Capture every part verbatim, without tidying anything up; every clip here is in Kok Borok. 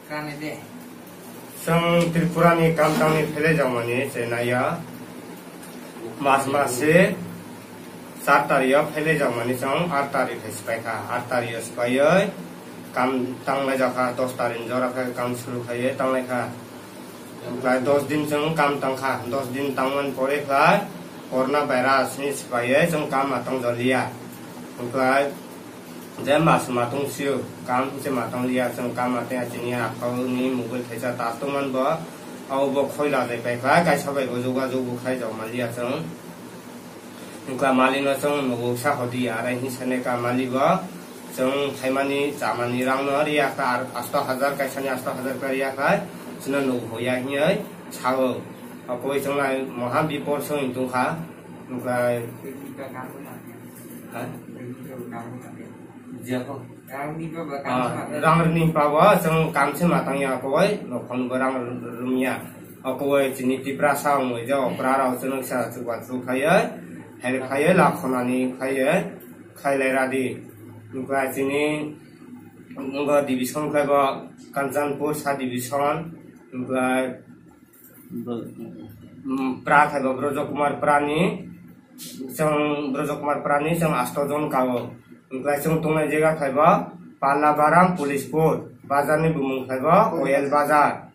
Chwng Tripura ni kam tangni phele jangmani chenaiya mas masi char tario phele jangmani chwng aat tarik hai sipai kha. Aat tario sipaioi kam tanglai jakha, dos tarik jora kha kam suru khaiye tanglai kha. Omoklai dos din chwng kam tangkha, dos din tangmani pore khlai corona virus ni sipaiye chwng kam ma tong joliya. Omoklai je mas ma tong sio, kam se ma tong liya, chwng kam ma teng chini akhao ni mobile thaisa ta tongman bo, abo bo khoi la jai pai khlai, kaisa bai bo jogajog bo khai jok ma liya chwng. Wngkha mali no chwng nugo sa hodi, arai hin sene ka mali bo chwng phaimani chamani rang no riya kha, ar asto hajar kaisa ni asto hajar ka riya kha, chwng no nugo ya hinoi sao. Akoi chwng nai moha bipor chwng tong kha, wngkha. Ha? Jia ko. Ah, rang rini pa bo chwng kam se ma tang ya koi, nokhon bo rang rumya. Akoi chini Tiprasa wngwi je okra rao chwng sa chuba chu khaiye, help khaiye, lakhonani khaiye, khailai radi. Wngkha chini wngkha division khlai bo Kanchanpur sa division, wngkha Pra khai bo Brojo Kumar Prani, chwng Brojo Kumar Prani chwng asto jon kao. Wngkha chwng tongnai jaga khai bo Pallabaram Police Post, bazar ni bumung khai bo Koyel Bazar.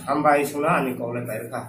Hambai sungno ani kok le pairwkha.